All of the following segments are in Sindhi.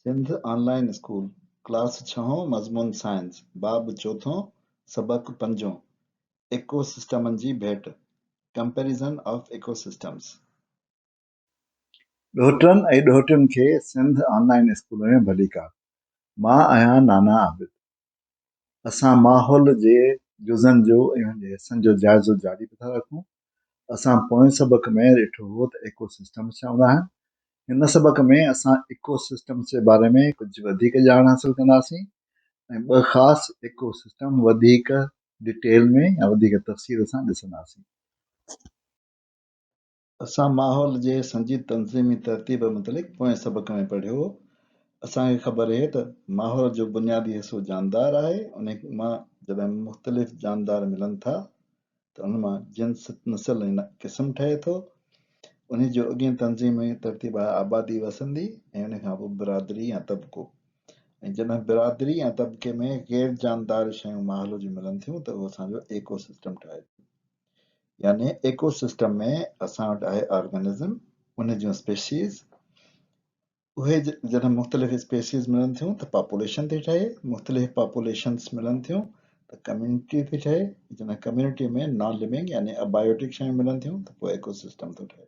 سنڌ آن لائين اسڪول، ڪلاس ڇهون، مضمون سائنس، باب چوٿون، سبق پنجون، ايڪو سسٽمن جي ڀيٽ، Comparison of Ecosystems. ڏوهٽن ۽ ڏوهٽين کي سنڌ آن لائين اسڪول ۾ ڀليڪار. مان آهيان نانا عابد. اسان ماحول جي جزن جو ۽ انهن جي حصن جو جائزو جاري به ٿا رکون. اسان پوئين سبق ۾ ڏٺو هو ته ايڪو سسٽمز ڇا هوندا آهن. هن سبق ۾ اسان ايڪو سسٽمز جي باري ۾ ڪجهه وڌيڪ ڄاڻ حاصل ڪنداسين ۽ ٻه خاص ايڪو سسٽم وڌيڪ ڊيٽيل ۾ يا وڌيڪ تفصيل سان ڏسنداسين. اسان ماحول جي حصن جي تنظيمي ترتيب متعلق پوئين سبق ۾ پڙهيو هو. اسان کي خبر اهي ته ماحول جو بنيادي حصو جاندار آهي، انهي مان جڏهن مختلف جاندار ملن ٿا ته انهن مان جنس، نسل ۽ قسم ٺهي ٿو. انهي جو اڳين تنظيمي ترتيب آهي آبادي وسندي ۽ ان کان پوء برادري يا طبقو ۽ جڏهن برادري يا طبقي ۾ غير جاندار شيون ماحول جون ملن ٿيون ته اهو اسان جو ايڪو سسٽم ٺاهي ٿو. يعني ايڪو سسٽم ۾ اسان وٽ آهي آرگنزم، ان جون اسپيشيز، اهي جڏهن مختلف اسپيشيز ملن ٿيون ته پاپوليشن ٿي ٺهي، مختلف پاپوليشنز ملن ٿيون ته ڪميونٽي ٿي ٺهي، جڏهن ڪميونٽي ۾ نان لونگ يعني ابايوٽڪ شيون ملن ٿيون ته پوء ايڪو سسٽم ٿو ٺهي.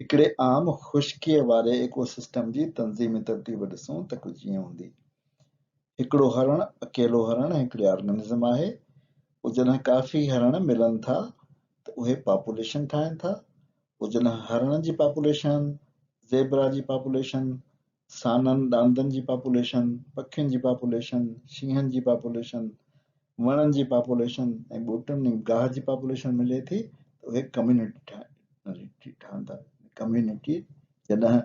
هڪڙي عام خشڪيء واري ايڪو سسٽم جي تنظيمي ترتيب ڏسون ته ڪجهه ائين هوندي. هڪڙو هرڻ، اڪيلو هرڻ هڪڙي آرگنزم آهي، پوء جڏهن ڪافي هرڻ ملن ٿا ته اهي پاپوليشن ٺاهين ٿا، پوء جڏهن هرڻن جي پاپوليشن، زيبرا جي پاپوليشن، سانن ڏاندن جي پاپوليشن، پکين جي پاپوليشن، شينهن جي پاپوليشن، وڻن جي پاپوليشن ۽ ٻوٽن ۽ گاهه جي پاپوليشن ملي ٿي ته اهي ڪميونٽي ٺاهن ٿا. ڪميونٽي جڏهن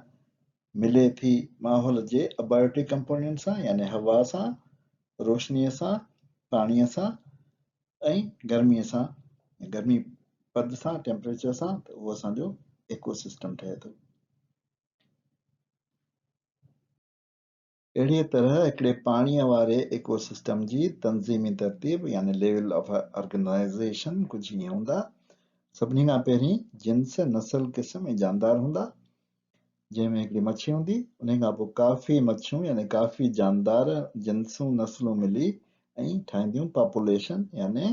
ملي ٿي ماحول جي ابايوٽڪ ڪمپونينٽ سان يعني هوا سان، روشنيء سان، پاڻيء سان ۽ گرميء سان، گرمي پد سان، ٽيمپريچر سان ته اهو اسان جو ايڪو سسٽم ٺهي ٿو. اهڙيء طرح هڪڙي پاڻيء واري ايڪو سسٽم جي تنظيمي ترتيب يعني ليول آف آرگنائيزيشن ڪجهه ائين هوندا. سڀني کان پهرين جنس، نسل، قسم ۽ جاندار هوندا، جنهن ۾ هڪڙي مڇي هوندي. انهيء کان پوء ڪافي مڇيون يعني ڪافي جاندار، جنسون، نسلون ملي ۽ ٺاهينديون پاپوليشن يعني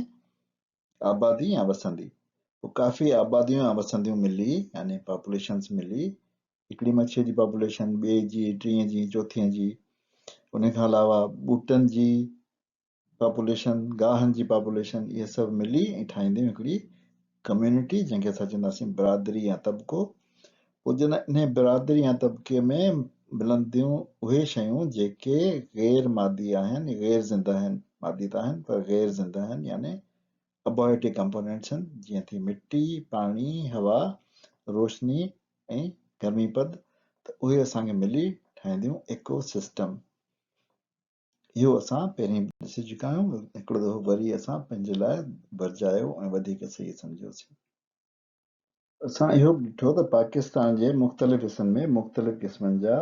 آبادي يا وسندي. پوء ڪافي آباديون يا وسنديون ملي يعني پاپوليشنز ملي هڪڙي مڇيء جي پاپوليشن، ٻئي جي، ٽئين جي، چوٿين جي، ان کان علاوه ٻوٽن جي پاپوليشن، گاهن جي پاپوليشن، اهي سڀ ملي ۽ ٺاهينديون هڪڙي ڪميونٽي جنهن کي اسان چونداسين برادري يا طبقو. پوء جڏهن انهي برادري يا طبقي ۾ ملنديون اهي شيون جيڪي غير مادي آهن، غير زنده آهن، مادي ته آهن پر غير زنده آهن يعني ابايوٽڪ ڪمپونينٽس آهن جيئن ٿي مٽي، پاڻي، هوا، روشني ۽ گرمي پد ته اهي اسان کي ملي ٺاهينديون ايڪو سسٽم. اهو اسان پهرين به ڏسي چڪا آهيون، هڪڙو دفعو وري اسان پنهنجي لاء ورجايو ۽ وڌيڪ صحيح سمجهيوسين. اسان اهو به ڏٺو ته پاڪستان جي مختلف حصن ۾ مختلف قسمن جا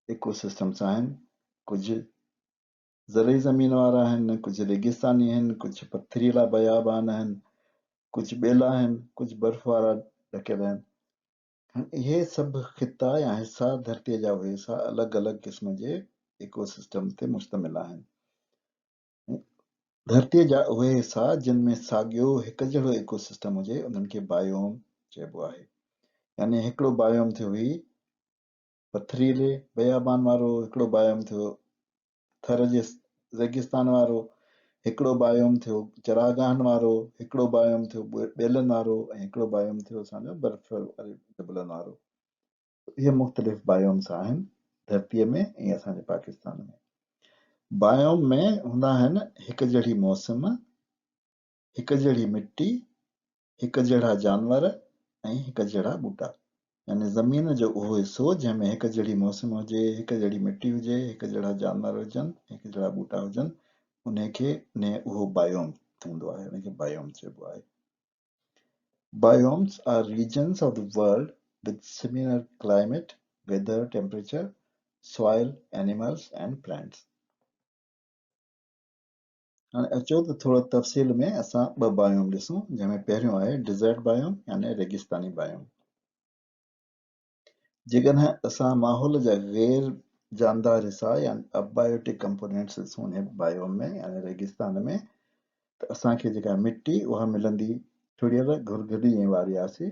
ايڪو سسٽمس آهن، ڪجهه زرعي زمين وارا آهن، ڪجهه ريگستاني آهن، ڪجهه پٿريلا بيابان آهن، ڪجهه ٻيلا آهن، ڪجهه برف وارا ڍڪيل آهن. هاڻي اهي سڀ خطا يا حصا ڌرتيء جا اهي حصا الڳ الڳ قسم جي ايڪو سسٽم تي مشتمل آهن. ڌرتيء جا اهي حصا جن ۾ ساڳيو هڪ جهڙو ايڪو سسٽم هجي انهن کي بايوم چئبو آهي. يعني هڪڙو بايوم ٿيو هي پٿريلي بيابان وارو، هڪڙو بايوم ٿيو ٿر جي ريگستان وارو، هڪڙو بايوم ٿيو چراگاهن وارو، هڪڙو بايوم ٿيو ٻيلن وارو ۽ هڪڙو بايوم ٿيو اسان جو برف واري جبلن وارو. اهي مختلف بايومس آهن ڌرتيء ۾ ۽ اسان جي پاڪستان ۾. بايوم ۾ هوندا آهن هڪ جهڙي موسم، هڪ جهڙي مٽي، هڪ جهڙا جانور ۽ هڪ جهڙا ٻوٽا. يعني زمين جو اهو حصو جنهن ۾ هڪ جهڙي موسم هجي، هڪ جهڙي مٽي هجي، هڪ جهڙا جانور هجن، هڪ جهڙا ٻوٽا هجن، انهي کي انهي اهو بايوم هوندو آهي، انهي کي بايوم چئبو آهي. Biomes are regions of the world with similar climate, weather, temperature, soil, animals and plants. هاڻي اچو ته ٿورو تفصيل ۾ اسان ٻه بايوم ڏسون جنهن ۾ پهريون آهي ڊيزرٽ بايوم يعني ريگستاني بايوم. جيڪڏهن اسان ماحول جا غير جاندار حصا يا ابايوٽڪ ڪمپونينٽس ڏسون انهي بايوم ۾ يعني ريگستان ۾ ته اسان کي جيڪا مٽي اها ملندي ڇڙيل، گهرگهلي ۽ وارياسي،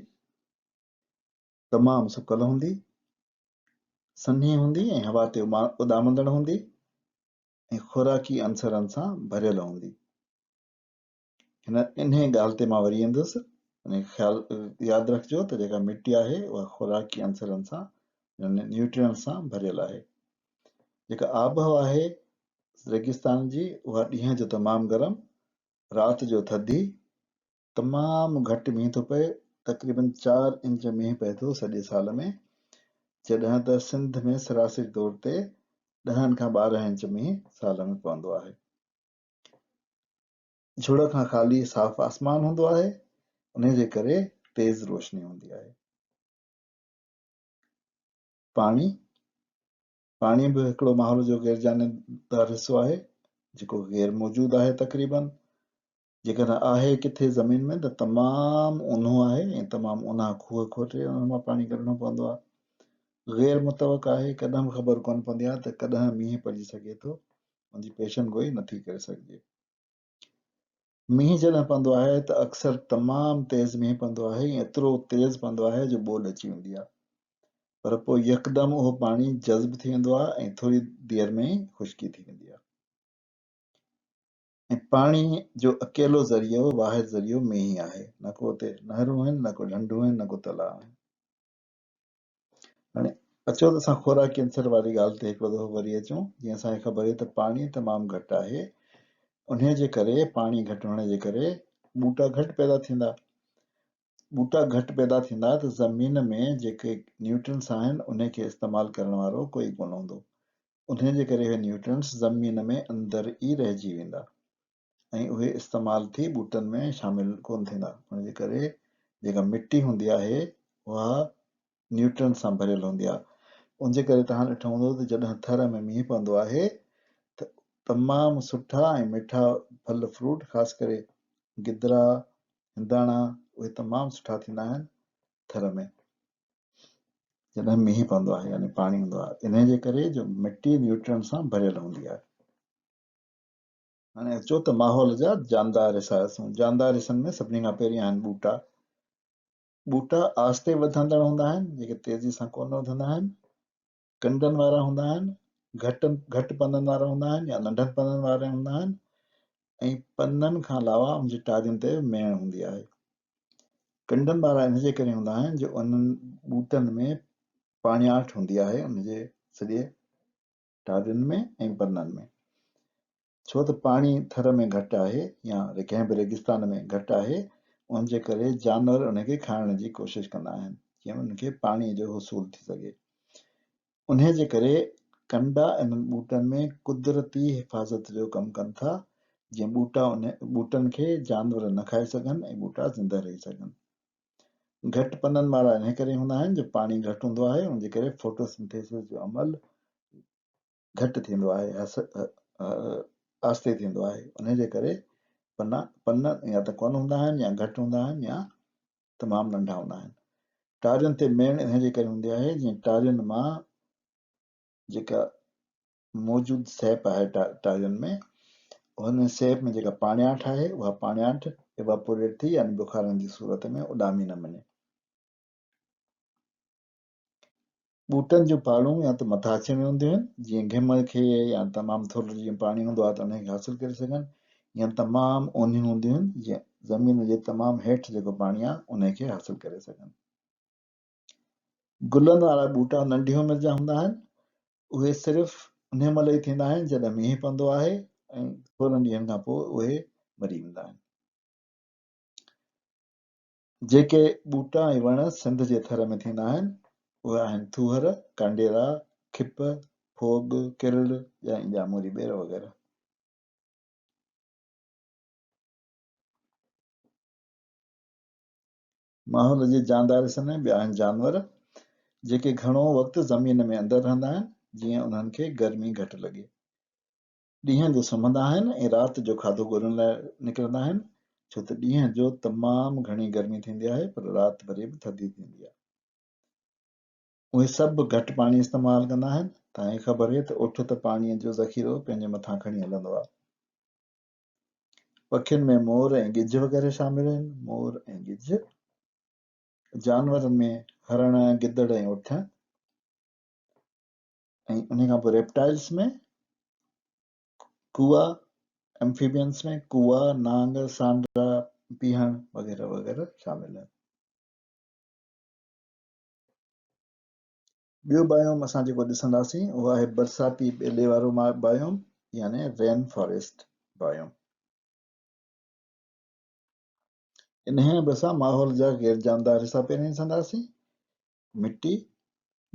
تمام سڪل هوندي، سنهي هوندي ۽ هوا تي اڏامندڙ هوندي ۽ خوراڪي عنصرن سان ڀريل هوندي. هن انهيء ڳالهه تي مان وري ايندس. انهيء کي خيال ياد رکجو ته جيڪا مٽي آهي اها خوراڪي عنصرن سان يعني نيوٽرينٽس سان ڀريل آهي. جيڪا آبهوا آهي ريگستان جي اها ڏينهن جو تمام گرم، رات جو ٿڌي، تمام گهٽ مينهن ٿو پئي، تقريبن چار انچ مينهن پئي ٿو سڄي سال ۾، جڏهن ته سنڌ ۾ سراسري طور تي ڏهن کان 12 انچ مينهن سال ۾ پوندو آهي. جھڙ کان خالي صاف آسمان هوندو آهي، انهي جي ڪري تيز روشني هوندي آهي. پاڻي، پاڻي به هڪڙو ماحول جو غير جاندار حصو آهي، جيڪو غير موجود آهي تقريباً. جيڪڏهن آهي ڪٿي زمين ۾ ته تمام اونهو آهي ۽ تمام اونها کوهه کوٽي انهن مان پاڻي ڪڍڻو پوندو آهي. غير متوقع آهي، ڪڏهن به خبر ڪونه پوندي آهي ته ڪڏهن مينهن پئجي سگهي ٿو، ان جي پيشن گوئي نٿي ڪري سگهجي. مينهن جڏهن پوندو آهي ته اڪثر تمام تيز مينهن پوندو آهي ۽ ايترو تيز پوندو آهي جو ٻوڏ اچي ويندي آهي پر پوء يڪدم اهو پاڻي جذب ٿي ويندو آهي ۽ ٿوري دير ۾ ئي خشڪي ٿي ويندي آهي ۽ پاڻي جو اڪيلو ذريعو واحد ذريعو مينهن ئي آهي نه ڪو اتي نهرون آهن نه ڪو ڍنڍون آهن نه ڪو تلاء آهن. هاڻي اچو ته اسان خوراڪي عنصر واري ڳالهه تي هڪڙو دفعو وري اچون. جيئن اسان کي خبر آهي ته پاڻي تمام گهٽ آهي، انهيء جي ڪري پاڻي گهٽ هئڻ جي ڪري ٻوٽا گهٽ پيدا ٿيندا. ٻوٽا گهٽ پيدا ٿيندا ته زمين ۾ جيڪي نيوٽرنس آهن انهي کي استعمال ڪرڻ وارو ڪوئي ڪونه هوندو. انهيء جي ڪري اهي نيوٽرنس زمين ۾ اندر ئي رهجي ويندا ۽ اهي استعمال ٿي ٻوٽن ۾ شامل ڪونه ٿيندا. ان جي ڪري جيڪا مٽي هوندي آهي اها نيوٽرنس سان ڀريل هوندي آهي. ان جي ڪري توهان ڏٺو هوندو ته جڏهن ٿر ۾ مينهن پوندو آهي ته تمام سٺا ۽ مٺا ڦل فروٽ خاص ڪري گدرا، هنداڻا اهي تمام سٺا ٿيندا آهن ٿر ۾ جڏهن مينهن پوندو آهي يعني پاڻي هوندو آهي انهي جي ڪري جو مٽي نيوٽرنس سان ڀريل هوندي آهي. هاڻي اچو ته ماحول جا جاندار حصا ڏسون. جاندار حصن ۾ سڀني کان پهرين آهن ٻوٽا. ٻوٽا آهستي وڌندڙ هوندا آهن، جيڪي تيزي سان ڪونه وڌندا آهن. ڪنڊن وارا هوندا آهن، گهٽ گهٽ پنن وارا هوندا آهن يا ننڍن پنن وارا هوندا آهن ۽ پنن کان علاوه ان جي ٽارين تي به ميڻ هوندي آهي. ڪنڊن وارا ان جي ڪري هوندا آهن جو انهن ٻوٽن ۾ پاڻياٺ هوندي آهي ان جي سڄي ٽارين ۾ ۽ پنن ۾. ڇو ته پاڻي ٿر ۾ گهٽ آهي يا ڪنهن به ريگستان ۾ گهٽ آهي، ان جي ڪري جانور ان کي کائڻ جي ڪوشش ڪندا آهن، جيئن انهن کي پاڻي جو حصول ٿي سگهي. انهيء جي ڪري ڪنڊا انهن ٻوٽن ۾ قدرتي حفاظت جو ڪم ڪن ٿا، جيئن ٻوٽا ٻوٽن کي جانور نه کائي سگهن ۽ ٻوٽا زنده رهي سگهن. گهٽ پنن وارا انهيء ڪري هوندا آهن جو پاڻي گهٽ هوندو آهي، ان جي ڪري فوٽوسنٿيسز جو عمل گهٽ ٿيندو آهي، آهستي ٿيندو آهي، انهي جي ڪري پنا پن يا ته ڪونه هوندا آهن يا گهٽ هوندا آهن يا تمام ننڍا هوندا آهن. ٽارين تي ميڻ انهي جي ڪري هوندي آهي جيئن ٽارين مان جيڪا موجود سيپ آهي ٽارين ۾ ان سيپ ۾ جيڪا پاڻياٺ آهي اها پاڻياٺ ايواپوريٽ ٿي يعني بخارن جي صورت ۾ اڏامي نه وڃي. ٻوٽن جون پاڙون يا ته مٿاڇري ۾ هونديون آهن، جيئن گهم کي يا تمام ٿورو جيئن پاڻي هوندو آهي ته ان کي حاصل ڪري سگهن يا تمام اونهيون هونديون آهن، جيئن زمين جي تمام هيٺ جيڪو پاڻي آهي ان کي حاصل ڪري سگهن. گلن وارا ٻوٽا ننڍي عمر جا هوندا آهن. اهي صرف انهي مهل ئي ٿيندا آهن جڏهن مينهن پوندو آهي ۽ ٿورن ڏينهن کان پوء اهي مري ويندا آهن. جيڪي ٻوٽا ۽ وڻ سنڌ جي ٿر ۾ ٿيندا آهن، اهي آهن ٿوهر، ڪانڊيرا، کپ، ڦوڳ، ڪرڙ ۽ ڄاموري ٻير وغيره. ماحول جي جاندار حصن ۾ ٻيا آهن جانور، جيڪي گهڻو وقت زمين ۾ اندر رهندا آهن، جيئن انهن کي گرمي گهٽ لڳي. ڏينهن جو سمهندا آهن ۽ رات جو کاڌو ڳولڻ لاء نڪرندا آهن، ڇو ته ڏينهن جو تمام گهڻي گرمي ٿيندي آهي پر رات وري به ٿڌي ٿيندي آهي. اهي سڀ گهٽ پاڻي استعمال ڪندا آهن. توهان کي خبر آهي ته اٺ ته پاڻيء جو ذخيرو پنهنجي مٿان کڻي هلندو آهي. پکين ۾ مور ۽ ڳجهه وغيره شامل آهن. مور ۽ ڳجهه. جانورن ۾ هرڻ، گدڙ ۽ اٺ ۽ ان کان پوء ريپٽائلز ۾ ڪوئا، ايمفيبينز ۾ ڪوئا، نانگ، سانڊا، پيهڻ وغيره وغيره شامل آهن. ٻيو بايوم اسان جيڪو ڏسنداسين اهو آهي برساتي ٻيلي وارو بايوم يعني رين فاريسٽ بايوم. انهيء به اسان ماحول جا غير جاندار حصا پهرين ڏسنداسين. مٽي،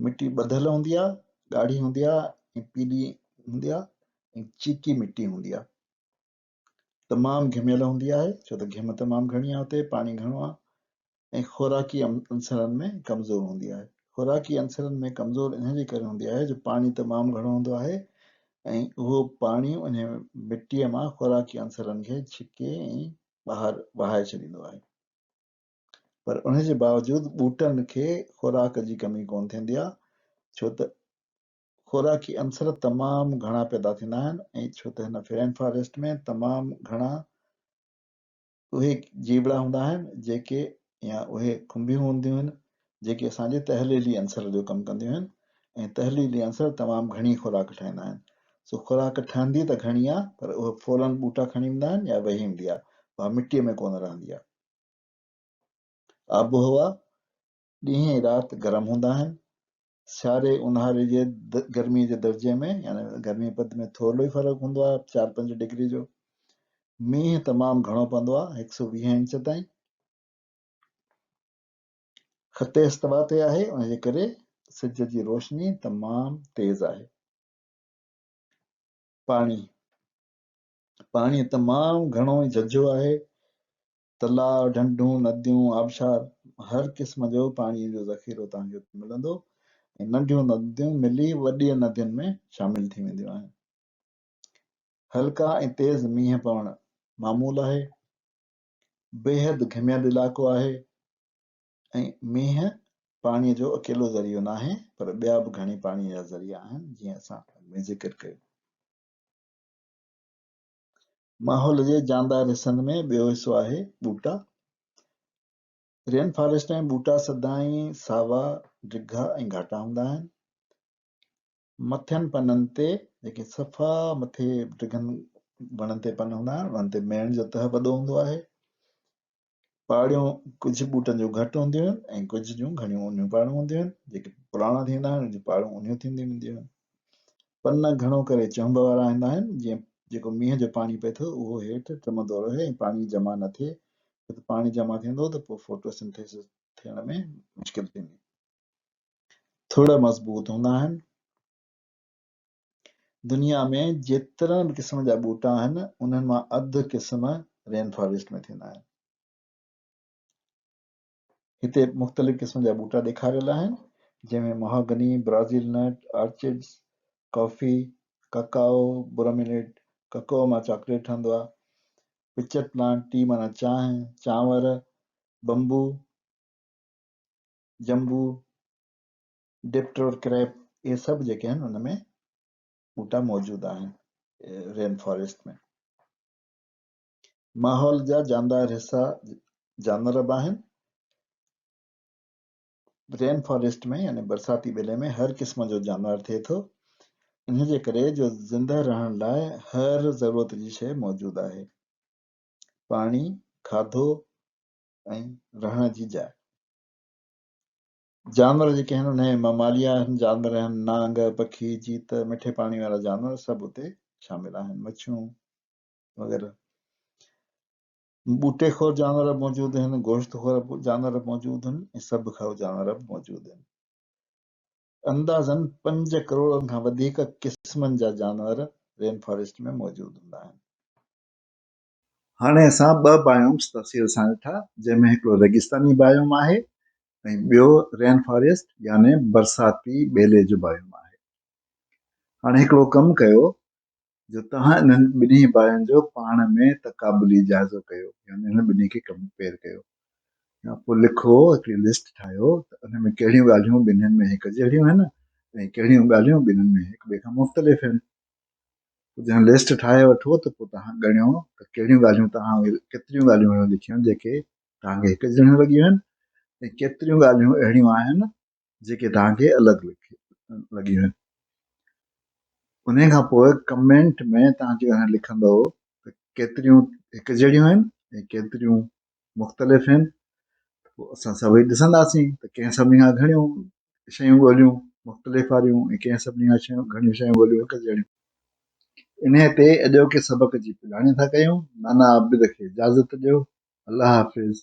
مٽي ٻڌل هوندي آهي، ڳاڙهي هوندي آهي ۽ پيلي هوندي آهي ۽ چيڪي مٽي هوندي آهي. تمام گهميل هوندي آهي ڇو ته گهم تمام گهڻي آهي اتي پاڻي گهڻو آهي ۽ خوراڪي عنصرن ۾ ڪمزور هوندي آهي. خوراڪي عنصرن ۾ ڪمزور ان جي ڪري هوندي آهي جو پاڻي تمام گهڻو هوندو آهي ۽ اهو پاڻي ان مٽيء مان خوراڪي عنصرن کي ڇڪي ۽ ٻاهر وهائي ڇڏيندو آهي. پر ان جي باوجود ٻوٽن کي خوراڪ جي ڪمي ڪونه ٿيندي آهي ڇو ته خوراڪي عنصر تمام گهڻا پيدا ٿيندا آهن ۽ ڇو ته هن رين فاريسٽ ۾ تمام گهڻا اهي جيوڙا هوندا آهن جيڪي يا اهي کنڀيون هونديون آهن جيڪي اسان جي تحليلي عنصر جو ڪم ڪنديون آهن ۽ تحليلي عنصر تمام گهڻي خوراڪ ٺاهيندا آهن سو خوراڪ ٺهندي ته گهڻي آهي پر اهي فورن ٻوٽا کڻي ويندا آهن يا وهي ويندي آهي اها مٽيء ۾ ڪونه رهندي آهي. آبهوا ڏينهن ۽ رات گرم هوندا آهن سياري اونهاري جي گرمي جي درجي ۾ يعني گرمي پد ۾ ٿورڙو ئي فرق هوندو آهي 4-5 ڊگري جو. مينهن تمام گهڻو پوندو آهي 120 انچ تائين. خط استوا تي آهي ان جي ڪري سج جي روشني تمام تيز آهي. پاڻي، پاڻي تمام گهڻو ۽ ججهو آهي. تلاء، ڍنڍون، نديون، آبشار هر قسم جو پاڻي جو ذخيرو توهان کي اتي ملندو ۽ ننڍيون نديون ملي وڏين ندين ۾ شامل ٿي وينديون آهن. هلڪا ۽ تيز مينهن پوڻ معمول آهي. بيحد گهميل علائقو آهي ۽ مينهن پاڻي جو اڪيلو ذريعو ناهي پر ٻيا به گهڻي پاڻي جا ذريعا آهن جيئن اسان اڳ ۾ ذڪر ڪيو. ماحول جي جاندار حصن ۾ ٻيو حصو آهي ٻوٽا. رين فاريسٽ ۾ ٻوٽا سدائين ساوا، ڊگها ۽ گهاٽا هوندا آهن. مٿين پنن تي جيڪي صفا مٿي ڊگهن وڻن تي پن هوندا آهن، انهن تي ميڻ جو تهه وڏو هوندو آهي. پاڙيون ڪجهه ٻوٽن جون گهٽ هونديون آهن ۽ ڪجهه جون گهڻيون اونهيون پاڙون هونديون آهن. جيڪي پراڻا ٿيندا آهن، انهن جون پاڙون اونهيون ٿينديون وينديون آهن. پن گهڻو ڪري چهنب وارا هوندا آهن، جيئن جيڪو مينهن جو پاڻي پئي ٿو اهو هيٺ ٽمندو رهي ۽ پاڻي جمع نه ٿئي، ڇو ته پاڻي جمع ٿيندو ته پوء فوٽوسنٿيسز ٿيڻ ۾ مشڪل ٿيندي. ٿڙ مضبوط هوندا آهن. دنيا ۾ جيترن به قسم جا ٻوٽا آهن، انهن مان اڌ قسم رين فاريسٽ ۾ ٿيندا آهن. هتي مختلف قسم جا ٻوٽا ڏيکاريل آهن، جنهن ۾ mahogany, Brazil nut, orchids, coffee, cacao, bromeliad, cacao مان چاڪليٽ ٺهندو آهي، پچر پلانٽ، ٽي معنيٰ چانهه، چانور، بمبو، جمبو، ڊپٽور ڪريپ، اهي سڀ جيڪي آهن ان ۾ ٻوٽا موجود آهن رين فاريسٽ ۾. ماحول جا جاندار حصا جانور به آهن. رين فاريسٽ ۾ يعني برساتي ٻيلي ۾ هر قسم جو جانور ٿئي ٿو، ان جي ڪري جو زنده رهڻ لاء هر ضرورت جي شيء موجود آهي. پاڻي، کاڌو ۽ رهڻ جي جاء. جانور جيڪي آهن انهي مماليا آهن، جانور آهن، نانگ، پکي، جيت، مٺي پاڻي وارا جانور سڀ اتي شامل آهن، مڇيون وغيره. ٻوٽي خور جانور به موجود آهن، گوشت خور جانور به موجود آهن ۽ سڀ کائو جانور به موجود آهن. اندازن 5 ڪروڙن کان وڌيڪ قسمن جا جانور رين فاريسٽ ۾ موجود هوندا آهن. هاڻي اسان ٻه بايومس تفصيل سان ڏٺا، جنهن ۾ هڪڙو ريگستاني بايوم آهي ۽ ٻيو رين فاريسٽ يعني برساتي ٻيلي جو بايوم آهي. هاڻي هڪڙو ڪم ڪيو جو توهان انهن ٻنهي بايوم جو پاڻ ۾ تقابلي جائزو ڪيو يعني انهن ٻنهي کي ڪمپيئر ڪيو. يا پوء لکو، هڪڙي لسٽ ٺاهيو ته ان ۾ ڪهڙيون ڳالهيون ٻنهين ۾ هڪ جهڙيون آهن ۽ ڪهڙيون ڳالهيون ٻنهين ۾ هڪ ٻئي کان مختلف آهن. پوء جڏهن لسٽ ٺاهي وٺو ته پوء توهان ڳڻيو ته ڪهڙيون ڳالهيون توهان اهي ڪيتريون ڳالهيون اهڙيون لکيون آهن جيڪي توهان کي هڪ جهڙيون لڳيون آهن ۽ ڪيتريون ڳالهيون اهڙيون آهن جيڪي توهان کي الڳ لڳيون آهن. انهي کان پوء ڪمينٽ ۾ توهان جيڪڏهن لکندو ته ڪيتريون هڪ جهڙيون آهن ۽ ڪيتريون مختلف آهن ته پوء اسان سڀئي ڏسنداسين ته ڪنهن سڀني کان گهڻيون شيون ڳوليون مختلف واريون ۽ ڪنهن سڀني کان شيون گهڻيون شيون ڳوليون هڪ جهڙيون. انهي تي اڄوڪي سبق جي پڄاڻي ٿا ڪيون. نانا عابد کي اجازت ڏيو. الله حافظ.